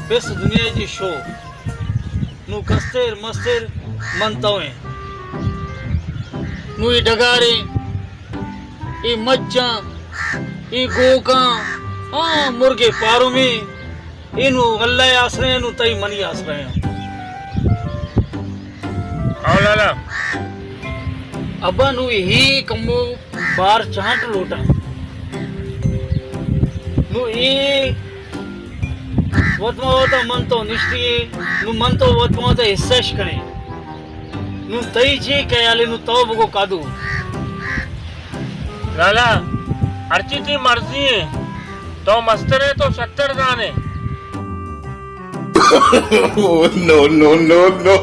پس دنیا چی شو۔ نوں کستر مستر من تو ایں۔ نوں اے ڈگاریں، اے مچاں، اے گوکاں، آ مرگے پارومیں، اے نوں اللہ ءِ آسرے ایں، نوں تئی منی آسرے ایں۔ او لالا۔ ابا نوں اے کمو بار چانٹ لوٹاں۔ نوں اے وت ما وتا من تو نشتی ایں، نوں من تو وت ما وتا حصہ اش کنیں۔ نوں تئی چی خیال ایں، نوں تو بگو کادو۔ لالا، ہرچی تئی مرضی ایں، تو مستر ئے، تو شتر زان ئے۔ نو، نو، نو، نو۔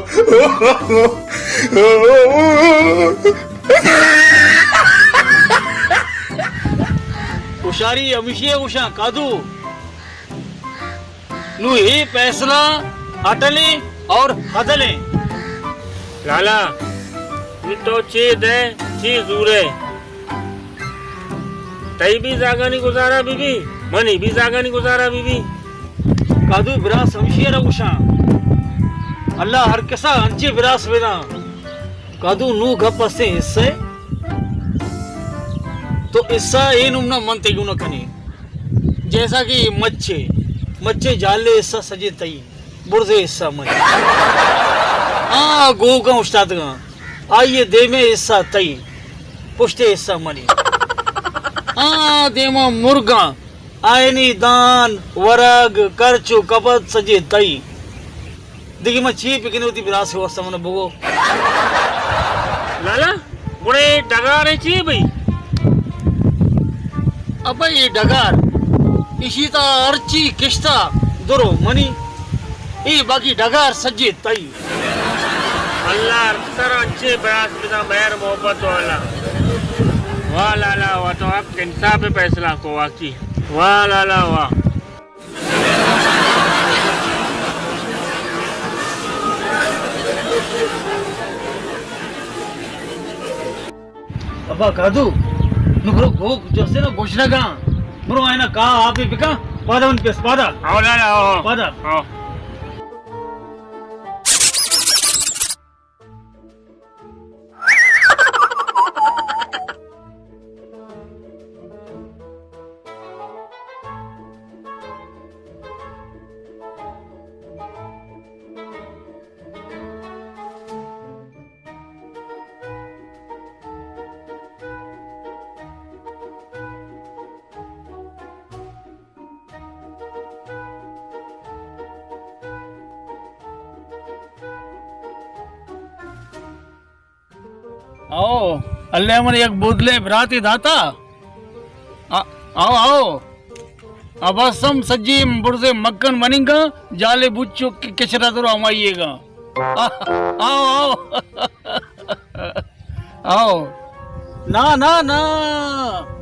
ہوشاری ہمیشی ایں گوشاں کادو۔ نوں اے فیصلہ اٹلیں اور عدلیں۔ لالا، نوں تو چے دئے، چے زورئے۔ تئی بھی زاگانی گزارا بی بی، منی بھی زاگانی گزارا بی بی۔ کادو براس ہمشی را گوشاں۔ اللہ ہر کسا انچیں براس بداں۔ کادو نوں گپ استیں حصہ، تو حصہ اے نمنا من تئی گونا کنی۔ جیسا کہ مچے، مچے جالے حصہ سجے تئی، برزے حصہ منی۔ آ گوگاں اشتاتگاں، آئی دیمے حصہ تئی، پشتے حصہ منی۔ آ دیما مرگاں، آئینی دان، ورگ، کرچ و کپت سجے تئی۔ دگہ من چی بکنیں وتی براس ءِ واسطہ، من بگو۔ لالا، گڑا اے ڈگار ءِ چی بئی؟ ابا اے ڈگار، ایشی تا ہرچی کشتا درو منی، اے باقی ڈگار سجے تئی۔ اللہ ہر سر انچیں براس بدا، مہر محبت والا۔ واہ لالا، واہ تو حق انصاف فیصلہ کو واقعی۔ واہ لالا، واہ۔ ابا کادو، نوں برو گوک جستے نا گوشنگاں۔ برو آئینا کا آپے بکا، پادا من پیس، پادا۔ آؤ لالا، آؤ۔ پادا۔ آؤ۔ آؤ، اللہ من یک بوتلے براتے داتا۔ آ-، آؤ، آؤ۔ ابا سم سجی برزے مکن مننگا، جالے بچو ک-، کچرا درو ہمائیے گا۔ آ-، آؤ، آؤ۔ آؤ۔ نا، نا، نا۔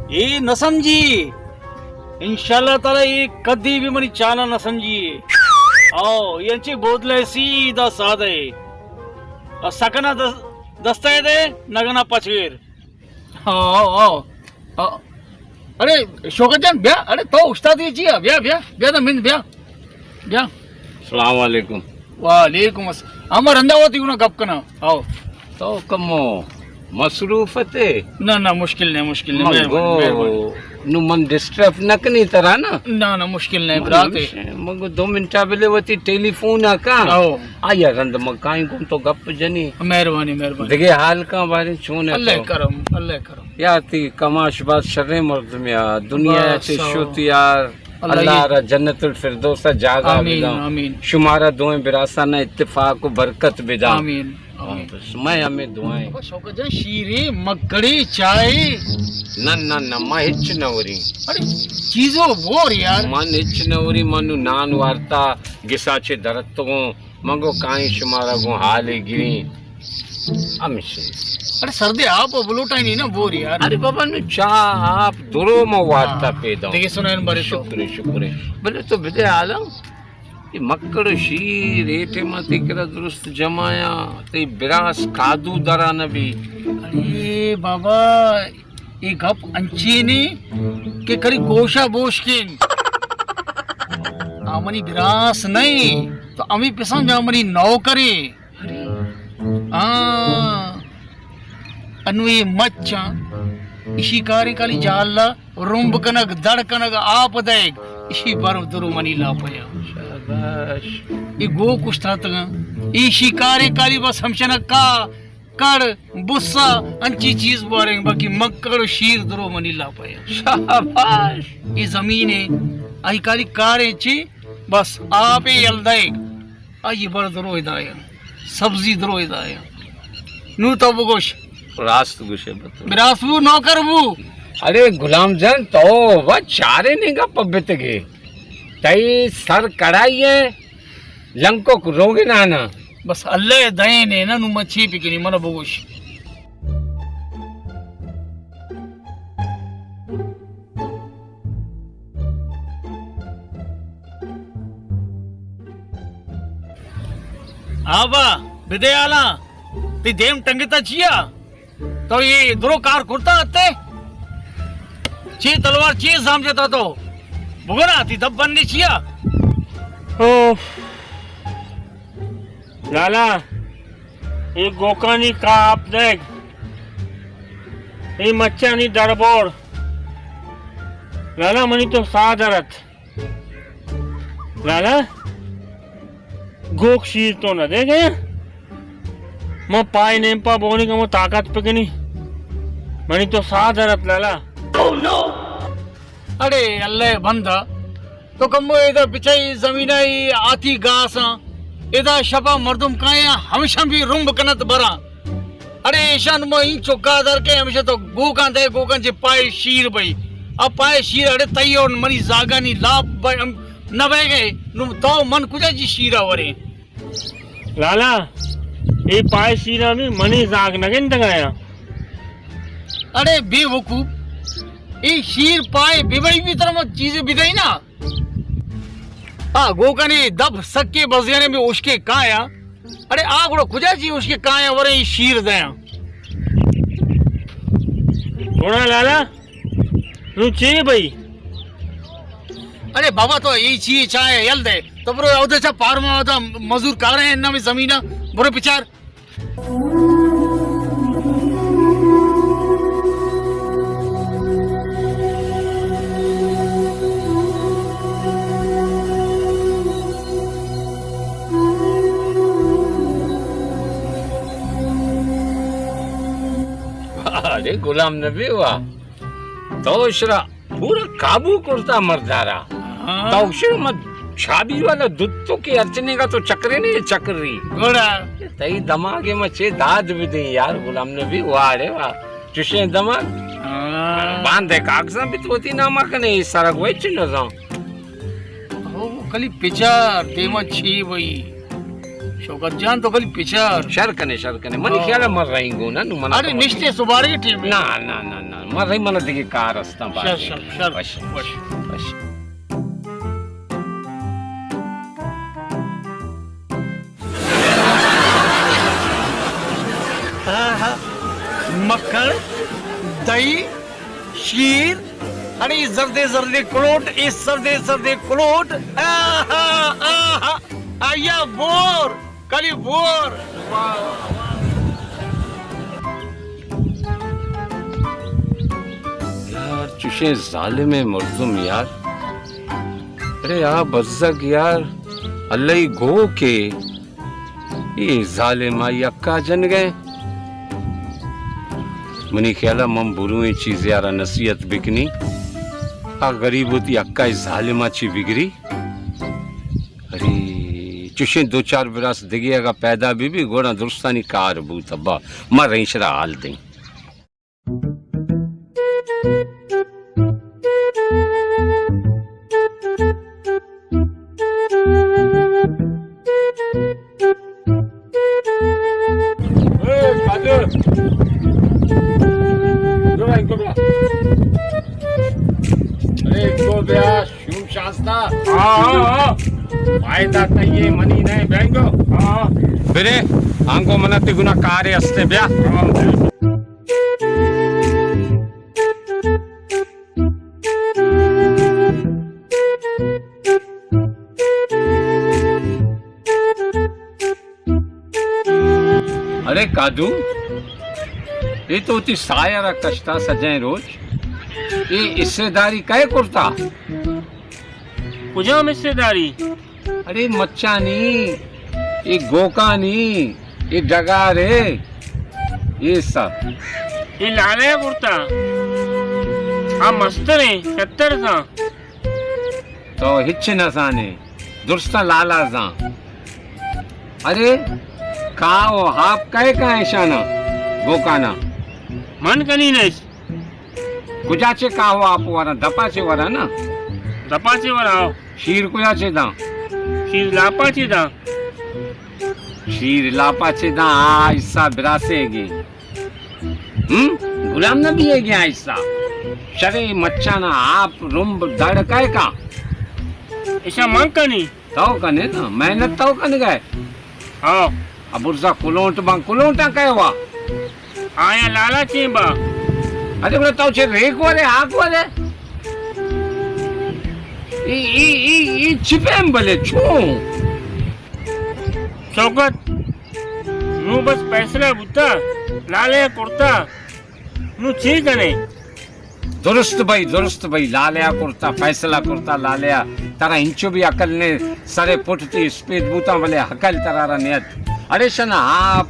اے نہ سمجھی۔ انشاءاللہ تعالی اے کدی بھی منی چالا نہ سمجھی۔ آؤ، اے انچی بوتلے سیدھا سادہ اے۔ اور سکنا دس-، دستا دے، نگنا پچ گیر۔ آؤ، آؤ، آؤ۔ آؤ۔ ارے، شوکت جان، بیا۔ ارے، تو استادی چیا؟ بیا، بیا، بیا تو من بیا۔ بیا۔ السلام علیکم۔ وعلیکم السلام۔ ہم رندا وتی گنا گپ کنا۔ آؤ۔ تو کمو مصروف تے؟ نہ، نہ، مشکل نہیں، مشکل نہیں۔ من مہربانی، گو، مہربانی۔ نو من ڈسٹرب نہ کنی ترا نا؟ نہ، نہ، مشکل نہیں، من برات۔ من گو دو منٹ بلے وتی ٹیلی فون آ کا۔ آؤ۔ آ یا رند مکائیں گون تو گپ جنی۔ مہربانی، مہربانی۔ دگے حال کا بارے چون ہے اللہ تو؟ کرم، اللہ کرم۔ یا تی کماش باز شریں مردم یا دنیا بس، تے آؤ۔ شوت یار۔ اللہ اللہ را جنت الفردوس ء جاگہ آمین، بداں۔ آمین۔ شمارا دوئیں براساں اتفاق و برکت بداں۔ آمین، آمین۔ بس میں ہمیں دعائیں۔ ابا شوکت جان، شیرے، مکڑی، چائے؟ نہ، نہ، نہ، ما ہچ نہ وری۔ ارے، چیزو بور یار۔ من ہچ نہ وری، من نان وارتا، گسا چے درتگوں۔ من گو کائیں شمارا گوں حالے گریں۔ ہمیشہ۔ ارے سردے آپ بلوٹائیں نہیں نا بور یار۔ ارے بابا نو چاہ آپ درو ما وارتا ہاں۔ پیدا۔ دیگه سنائن بارے تو۔ شکر، شکر۔ بلے تو بدے عالم، یہ مکڑ شیر، اے ٹیما تی کرا درست جمایا، تی براس کادو درا نبی۔ ارے بابا، اے گپ انچیں کہ کری گوشا بوشکین۔ آ منی براس نہ ایں، تو ہمے پساں جا منی نوکرے۔ ہاں، انو اے مچاں، اشی کاریں کالی جہلا رمب کنگ، دڑ کنگ، آپ دئیگ، اشی بر درو منی لاپیا۔ شاباش۔ اے گوک اشتاتگاں، اشی کاریں کالی بس ہمشنکا کڑ، بسا، انچی چیز بواریں، باقی مکڑ و شیر درو منی لاپیا۔ شاباش۔ اے زمینے، آئی کالی کاریں چی، بس آپے یل دئیگ۔ آئی بر درو ہدایا، سبزی درو ہدایا۔ نو تو بگوش۔ راست گوشے بتو۔ براس بو، نوکر بو۔ ارے غلام جان، تو و چارے نے گپ بتگے۔ تئی سر کڑائی ہے، لنکو روگنانا۔ بس اللہ دین ہے نا، نو من چی بکنی، من بگوش۔ آبا، بدے آلا، تی دیم ٹنگتا چیا؟ تو یہ درو کار کرتا آتے؟ چی تلوار چی سمجھتا تو؟ بگنا، تی دب بندی چیا؟ اوف۔ لالا، اے گوکانی کا آپ دیگ، اے مچانی دڑبوڑ۔ لالا، منی تو ساہ درت۔ لالا، گوک شیر تو نہ دے گئے۔ من پائے نیم پا بونی کہ من طاقت پکنی۔ منی تو ساہ درت لالا۔ اڑے اللہ بندہ، تو کمو ادا بچائی زمینائی آتی گاساں، ادا شپا مردم کایاں ہمشاں بھی رمب کنت براں۔ اڑے ایشان ما این چکا در کے ہمشہ تو گوکاں دے، گوکاں چے پائے شیر بئی۔ اب پائے شیر اڑے تئی اور منی زاگانی لاپ بئی ہم نہ بہ گئے، نو تو من کجا جی شیرا ورے؟ لالا، اے پائے شیرا بھی منی زاگ نہ گندگایا۔ اڑے بے وقوف، اے شیر پائے بے بئی بھی ترا من چیزیں بدئی نا۔ آ گوکانی دپ سکے بزینے میں اشکے کایا۔ اڑے آ گڑا کجا چی اشکے کایا ورے اے شیر دیاں۔ گڑا لالا، نو چی بئی؟ اڑے بابا تو اے چی چاہے یل دے۔ تو برو اودے چا پارما ہوتا مزور کارے ہیں نامی زمینہ۔ برو بچار۔ ارے غلام نبی وا، تو اشرا پورا قابو کرتا مردارا۔ ہاں۔ تو اشرا مت چابی والا دتو کہ ارچنے کا تو چکرے نہیں چکر رہی۔ گڑا۔ تئی دماغ میں چے داد بھی دیں یار، غلام نبی واڑے وا۔ چشیں دماغ۔ ہاں۔ باندے کاغذاں بھی تو وتی نامہ کنے، اے سرگ وے چی نزان۔ ہو، کلی پچار، دیما چی بئی۔ شوکت جان تو کلی پچار۔ شر کنے، شر کنے۔ منی ہاں۔ خیال ہے من رہی گو نا، نو من اڑے تو نشتے سبارے ٹیم ہے۔ نا، نا، نا، نا۔ من رہی من دیگه کار استاں شر، بازی۔ شر، شر۔ وش، وش۔ وش۔ آہا، مکھن، دہی، شیر، اڑے اے زردے زردے کلوٹ، اے سردے سردے کلوٹ، آہا، آہا، آیا بور، کلی بور۔ یار، چوشیں ظالمیں مردم یار۔ ارے آ بزگ یار، اللہ ای گو کے اے ظالم آئی حقا جنگیں۔ منی خیالا من برویں چیزے آرا نصیحت بکنی۔ آ غریب وتی حقا اے ظالما چی بگری۔ ارے چوشیں دو چار براس دگے اگا پیدا بی بی گوڑا درستانی کار بوت ابا۔ ما رینشرا حال دیں۔ اے، قادر۔ بیا، اینکو بیا۔ ارے، اینکو بیا، شوم شانستا۔ ہاں، ہاں، ہاں۔ فائدہ تئیے منی نئے بینگو۔ ہاں۔ برے، آنگو منا تی گنا کارے استے بیا۔ ہاں۔ کادو، اے تو وتی ساہ ءَ را کشتا سجیں روچ۔ اے حصہ داری کئے کرتا؟ کجام حصہ داری؟ اڑے مچانی، اے گوکانی، اے ڈگارے، اے حصہ۔ اے لالا ءَ کرتا۔ آ مستریں، شتر زاں۔ تو ہچ نہ زانے، درستاں لالا زاں۔ ارے، کاہ و آپ کئے کاں ایشانا، گوکانا؟ من کنی نش۔ کجا چے کاہ و آپ وراں، دپا چے وراں نا؟ دپا چے وراں؟ شیر کجا چے داں؟ شیر لاپا چے داں؟ شیر لاپا چے داں، آ حصہ براسے گی۔ ہم؟ غلام نبی ہے گیا حصہ۔ شرے مچانا آپ رمب دڑ کئے کاں؟ ایشاں من کنی۔ تو کنے نا، محنت تو کن گئے۔ ہاں۔ ابرزا کلونٹ بان، کلونٹاں کئے وا؟ آیا لالا چین با۔ ارے گڑا تو چے ریک ورے، آک ورے؟ ای، ای، ای، ای چی پیم بلے چون؟ شوکت، نو بس فیصلہ بوتا، لالا کرتا، نو چی کنے؟ درست بھئی، درست بھئی، لالیا کرتا، فیصلہ کرتا، لالیا۔ ترا انچو بھی عقل نے، سرے پٹ تی اسپیت بوتاں، بلے عقل ترا را نیت۔ اڑے شنا آپ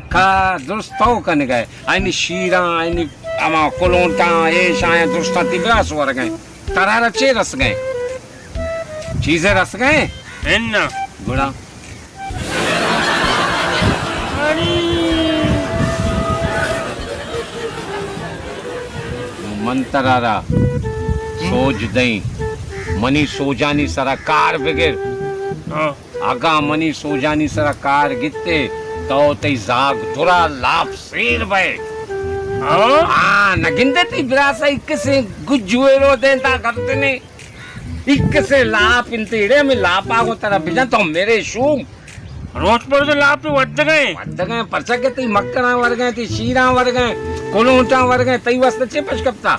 کا درست تو کن گئے، اینی شیراں، اینی اما کلونٹاں، ایش آیاں درستاں تی براس ورگئے۔ ترا را چے رس گئے؟ چیزے رس گئے؟ انا۔ گڑا؟ من ترا را سوج دئیں، منی سوجانی سرا کار بگر۔ ہاں۔ اگاں منی سوجانی سرا کار گتے، تو تئی زاگ درا لاپ سیر بئے۔ ہاں؟ ہاں، نہ گندے تئی براسا اکسیں گجوے رو دینتا گردنے۔ اکسیں لاپ انت، ایڑے ہمیں لاپا گوں ترا بجن تو میرے شوم۔ روچ پر تو لاپ ودگئے۔ ودگئے، پرچا کہ تئی مکڑاں ورگئے، تئی شیراں ورگئے، کلونٹاں ورگئے، تئی واسطہ چے پش کپتا؟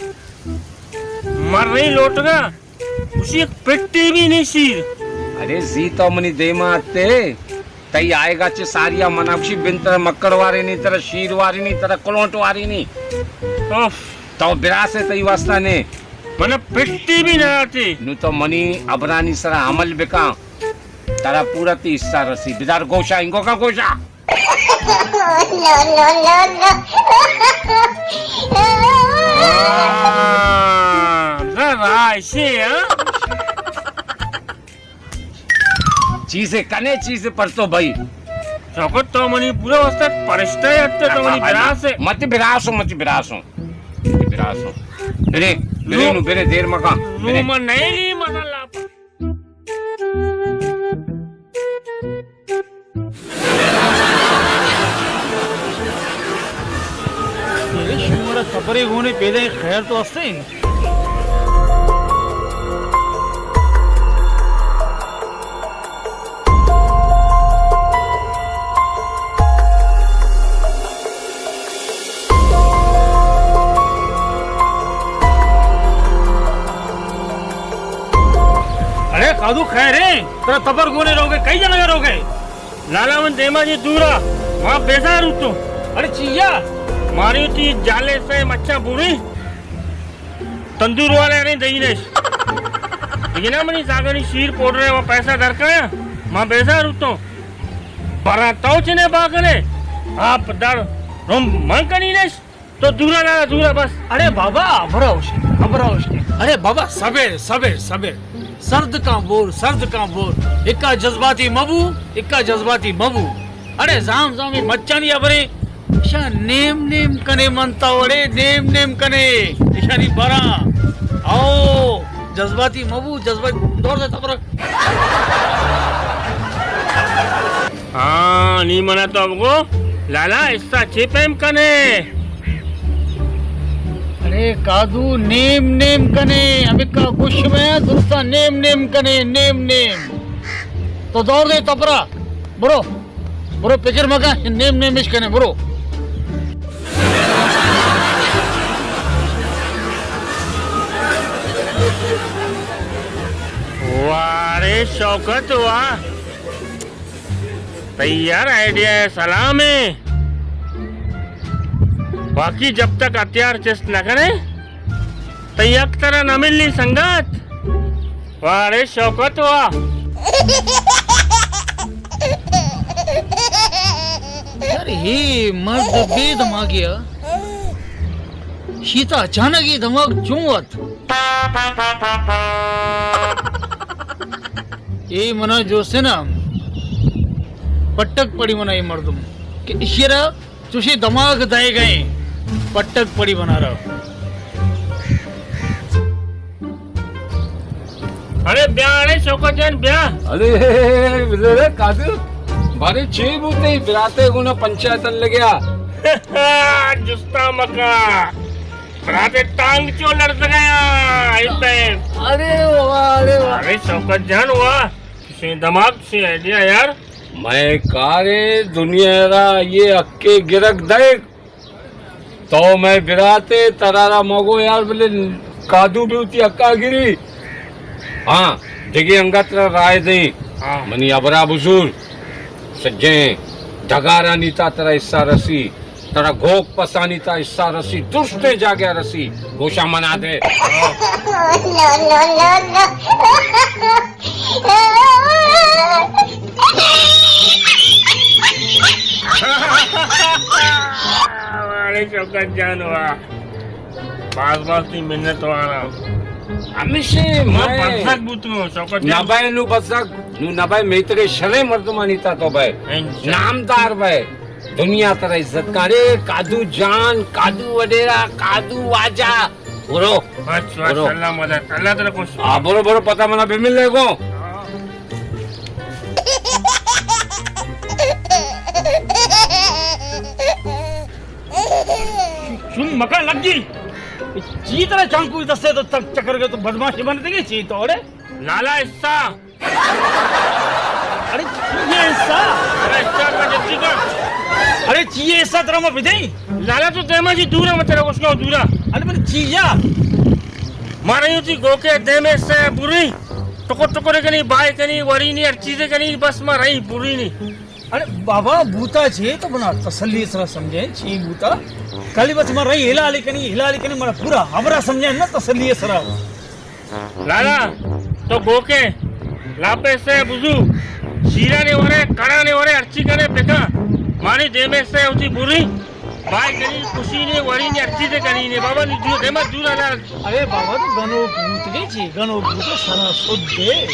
مر رہی لوٹگا، اسی ایک پٹی بھی نہیں شیر۔ ارے زی تو منی دیما آتے، تئی آئیگا چہ ساریا منا گوشی بن ترا مکڑ وارینی، ترا شیر وارینی، ترا کلونٹ وارینی۔ اف۔ تو براسے تئی واسطہ نے۔ منا پٹی بھی نہ آتی۔ نو تو منی ابرانی سرا عمل بکاں۔ ترا پورا تی حصہ رسی۔ بدار گوشا، انگو کا گوشا۔ نو، نو، نو، نو۔ ہاں، ذرا ایسے، ہاں؟ چیزے کنے، چیزے پر تو بھائی۔ شوکت، تو منی پورا واسطہ پرشتہ ہے، تو منی براس ہے۔ مت براسو، مت براسو۔ مت براسو۔ برے، برے نو، نو برے، دیر مکا۔ نو برے۔ من نہیں لی، مزا لاپ۔ اے شمارا تبرے گونے پیدا خیر تو ہستے؟ اڑے کادو خیر ہے، ترا تبر گونے روگے، کئی جگہ روگے؟ لالا من دیما جی دورا، ما بیزار ہوتو۔ اڑے چیا؟ ماری تی جالے سے مچا بوڑی۔ تندور والے نے دئی نش۔ یہ نا منی زاگانی شیر پاؤڈر ہے، وہ پیسہ درکایا، ما بیزار ہوتو۔ برا تو چنے باگنے، آپ در رم من کنی نش۔ تو دورا لالا، دورا بس۔ اڑے بابا، ابرا اشکے، ابرا اشکے۔ اڑے بابا، صبر، صبر، صبر۔ سرد کاں بور، سرد کاں بور۔ اکا جذباتی مبو، اکا جذباتی مبو۔ اڑے زام زامی مچانی ابرے۔ ایشاں نیم نیم کنے من تو، اڑے نیم نیم کنے۔ ایشانی برا۔ او، جذباتی مبو، جذباتی دور دے تبرک۔ ہاں، نی منا تو اب گو، لالا، اسا چے پیم کنے؟ ارے کادو، نیم نیم کنے، ہمکا گوش میں درستا نیم نیم کنے، نیم نیم۔ تو دور دے تبرا، برو، برو پکر مکا، نیم نیم اش کنے، برو۔ واہ رے شوکت، واہ۔ تئی یار آئیڈیا ہے، سلام ہے۔ باقی جب تک ہتھیار چست نہ کرے، تئی حق ترا نہ ملی سنگت۔ واہ رے شوکت واہ۔ یار، اے مرد بے دماغی ء۔ شیتا اچانک اے دماغ چون وت؟ اے منا جوسے نا، پٹک پڑی منا اے مردم کہ اشی را چوشیں دماغ دئیگ ء ایں، پٹک پڑی بنا رہا۔ اڑے بیا، اڑے شوکت جان بیا۔ اڑے بزرے قادر، بارے چے بوتے براتے گونا پنچایت لگیا؟ جستا مکا، براتے ٹانگ چو لڑ گیا۔ اڑے واہ، اڑے واہ۔ اڑے شوکت جان واہ، چوشیں دماغ، چوشیں آئیڈیا یار۔ مئے کارے دنیا را یہ حقے گرگ دئیگ۔ تو مئے براتے، ترا را مگو یار، بلے کادو بھی ہوتی حقا گری۔ ہاں، دگے انگت را رائے دیں۔ ہاں۔ منی ابرا بزور، سجیں ڈگارانی تا ترا حصہ رسی۔ ترا گوک پسانی تا حصہ رسی، درستیں جاگہ رسی، گوشاں منا دے۔ واڑے شوکت جان واہ۔ باز باز تئی منت وارا۔ ہمیشہ ما میں بزگ بوتوں، شوکت جان۔ نبائے نو بزگ، نو نبائے میتگے شریں مردمانی تا تو بئے۔ انشاءاللہ۔ نامدار بئے۔ دنیا ترا عزت کارے، کادو جان، کادو وڈیرا، کادو واجہ۔ برو۔ بس، بس، برو۔ اللہ مدد، اللہ ترا خوش۔ ہاں، برو، برو، پتہ منا بملے گو۔ چون مکا لگی۔ چی ترا چانکو دستے تو تک چکر گئے تو بدماشی بنتے گئے چی تو اڑے؟ لالا حصہ۔ اڑے چیئے حصہ؟ ارے حصہ کا جلدی کر۔ اڑے چیئے حصہ ترا ما بدیں؟ لالا تو دیما جی دورا، مت ترا گوشگا دورا۔ اڑے من چیا؟ مارا یوں تھی گوکے دیمے حصہ بری۔ ٹکر ٹکر کنی، بائے کنی، ورینی، ہر چیزے کنی، بس ما رہی بری نی۔ اڑے بابا بوتا چے تو بنا تسلی سرا سمجھے، چی بوتا؟ کلی بس ما رہی ہلالی کنی، ہلالی کنی، مارا پورا ہبرا سمجھے نا تسلی سرا۔ لالا، تو گوکے، لاپے سے بزو، شیرا نے ورے، کڑا نے ورے، ارچی کنے پکا، مانی دیمے سے ہوتی بری، بھائی کنی، خوشی نے، وری نے، ارچی سے کنی نے، بابا نی جو دیما دور لالا۔ ارے بابا تو گنو بوت گے چی، گنو بوت سرا سد دے۔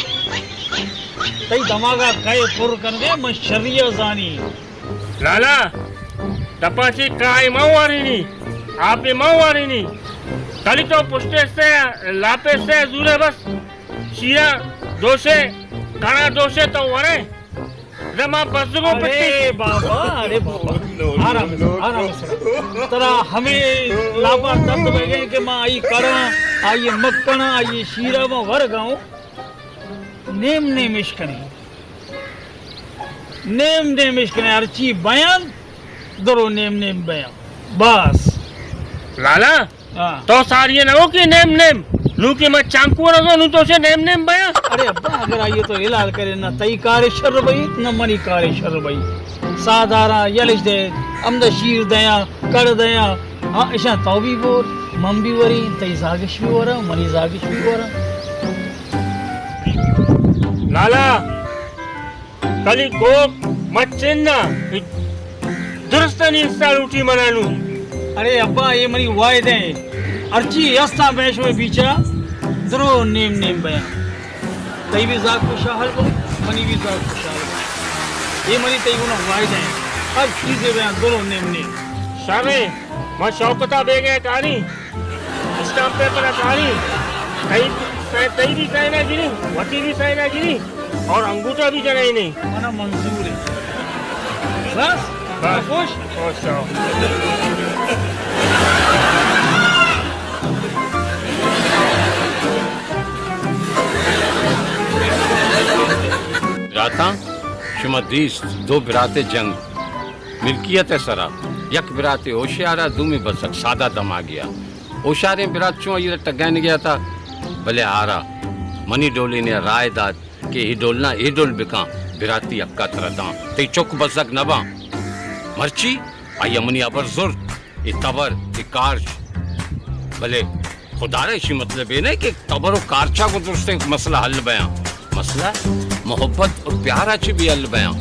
تئی دماغا کئے پر کنگے، من شریا زانی۔ لالا، دپا چی کائے ما وارینی، آپے ما وارینی۔ کلی تو پشتے سے، لاپے سے زورے بس۔ شیرا دوشے، کڑا دوشے تو ورے۔ زما بزگو پٹی۔ ارے بابا، ارے بابا۔ آرام سے، آرام سے۔ ترا ہمیں لاپا درد بہ گئے کہ ما آئی کڑا، آئی مکھنا، آئی شیرا ما ور گاؤں۔ نیم نیم اش کنی۔ نیم نیم اش کنی، ہرچی بیان، درو نیم نیم بیان۔ بس۔ لالا، ہاں۔ تو ساری نہ ہو کہ نیم نیم۔ نو کہ میں چانکو رزو، نو تو سے نیم نیم بیان۔ ارے ابا، اگر آئیے تو حلال کرے، نہ تئی کار شر بئی، نہ منی کار شر بئی۔ سادارا یلش دے، ہمدا شیر دیاں، کڑ دیاں۔ ہاں، اشاں تو بھی بور، من بھی وری، تئی زاگش بھی ورا، منی زاگش بھی ورا۔ لالا، کلی گوک مچن نا، درستانی حصہ لوٹی منا نو۔ ارے ابا، اے منی وعدہ اے۔ ہرچی ہستاں بیش و بیچا، درو نیم نیم بیاں۔ تئی بھی زاگ خوشحال بو، منی بھی زاگ خوشحال بو۔ اے منی تئی گونا وعدہ اے۔ ہر چیزے بیاں درو نیم نیم۔ شریں، ما شوکتا بیگے کاری۔ اسٹامپ پیپر ءَ کاری، تئی سائن، تئی بھی سائن ءَ گری، وتی بھی سائن ءَ گری اور انگوٹھا بھی جنائینی۔ منا منظور ہے۔ بس؟ بس۔ خوش؟ خوش ہو۔ براتاں، شما دیست دو براتے جنگ ملکیت ءِ سرا، یک براتے ہوشیار ءَ، دومی بزگ سادہ دماگے ءَ۔ ہوشیاریں برات چوں آئی ءَ را ٹگینگے ءَ اتاں، بلے آرا منی ڈولیں ءَ رائے دات کہ اے ڈول نہ، اے ڈول بکن، براتی حقا ترا داں، تئی چک بزگ نہ باں۔ مرچی آئی ءَ منی ہبر زرت، اے تبر، اے کارچ۔ بلے خدا را ایشی مطلب اے نہ کہ تبر و کارچا گوں درستیں مسئلہ حل بیاں۔ مسئلہ محبت و پیارا چی بھی حل بیاں۔